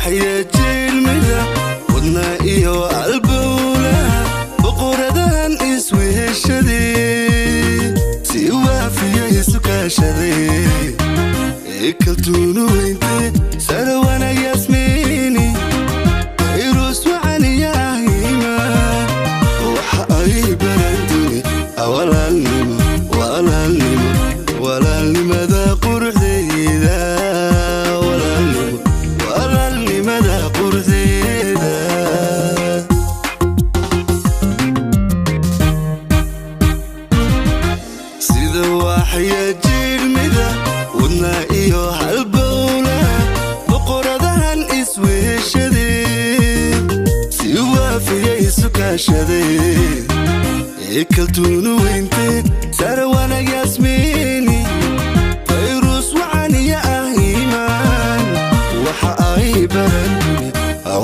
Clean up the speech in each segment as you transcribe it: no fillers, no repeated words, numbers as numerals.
Waaxya jiilmida wadna iyo albowla boqoradahan isweheshaday si waafiya isu kaashaday kaltuunu weyntay sarawana yasmiini fayrus wacaniyahima waxa ay baranduni walaalnimo walaalnimo walaalnimada quruxdeeda walaalnimo walaalnimada quruxdeeda. Sida waaxya jiilmida wadna iyo halbowla boqoradahan isweheshaday si waafiya isu kaashaday kaltuunu weyntay sarawana yasmiini fayrus wacaniya ah iimaan waxa ay baranduni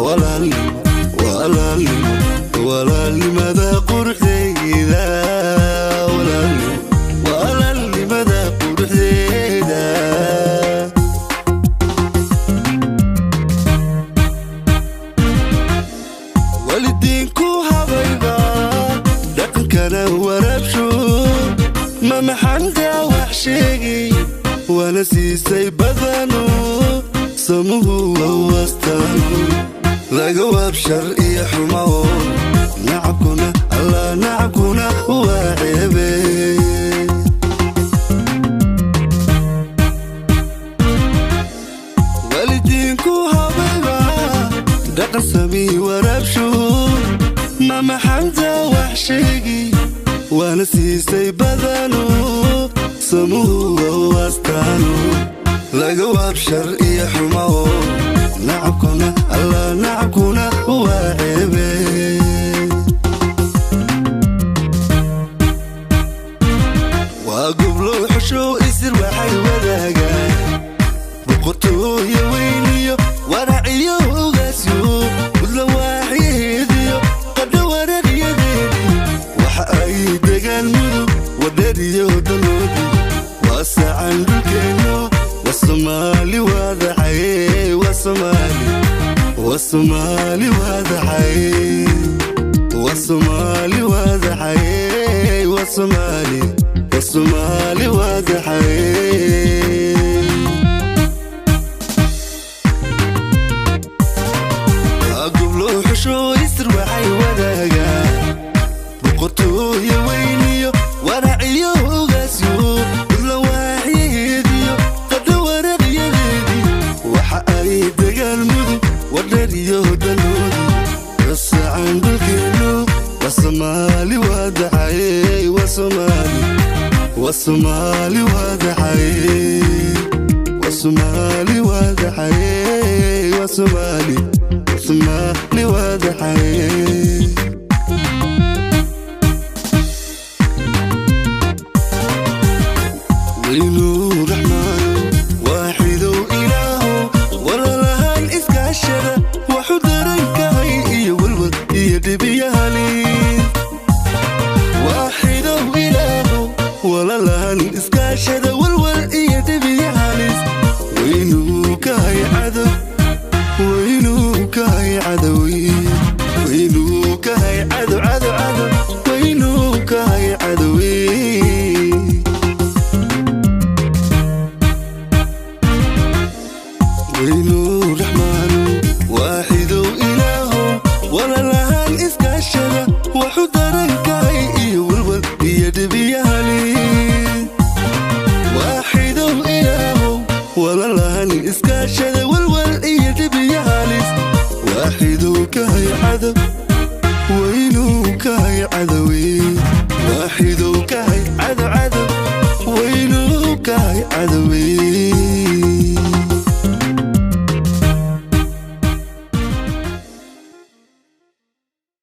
walaalnimo walaalnimo walaalnimada quruxdeeda walaalnimo walaalnimada quruxdeeda. Walidiinku habayba dhaqankana waraabsho ma maxanta wax sheegay waana siisay badano samuhu wawastaano laga waab shar iyo xumo nacabkuna allah nacabkuna waa ceebe. Walidiinku habayba dhaqan samii waraabsho ma maxanta wax sheegi waana siisay badano samuhu wawastaano laga waab shar iyo xumo nacabkuna allah nacabkuna waa ceebe. Waa goblo xushow isir waxay wadaagaan boqortooyo weyniyo waraciyo ogaasyo mudla waaxyaheediyo qadha wararyadeedi waxa ay degaan mudug wadheriyo daloodi waa sacan dhulkeenno waa soomaali waadaxaye waa soomaali waa soomaali waadaxaye waa soomaali waadaxaye waa soomaali waa soomaali waadaxaye. Goblo xusho isir waxay wadaagaan boqortooyo weyniyo waraciyo ogaasyo mudla waaxyaheediyo qadha waraqyadeedi waxa ay degaan mudug wadheriyo daloodi rasacan dhulkeenno waa soomaali waadaxaye waa soomaali waa soomaali waadaxaye waa soomaali waadaxaye waa soomaali soomaali waadaxaye. Weynuu raxmaano waaxidow ilaahow walalahan iskaashada waxu darankahay iyo walwal iyo dhibiyahali waaxidow ilaahow walalahan iskaashada walwal iyo dhibiyahalis weynuu kahay cadow weynuu kahay cadowi weynuu kahay cadow cadow cadow weynuu kahay cadowi. Weynuu raxmaano waaxidow ilaahow walalahan iskaashada waxu darankahay iyo walwal iyo dhibiyahali waaxidow ilaahow walalahan iskaashada walwal iyo dhibiyahalis waaxidow kahay cadow weynuu kahay cadowi waaxidow kahay cadow cadow weynuu kahay cadowi.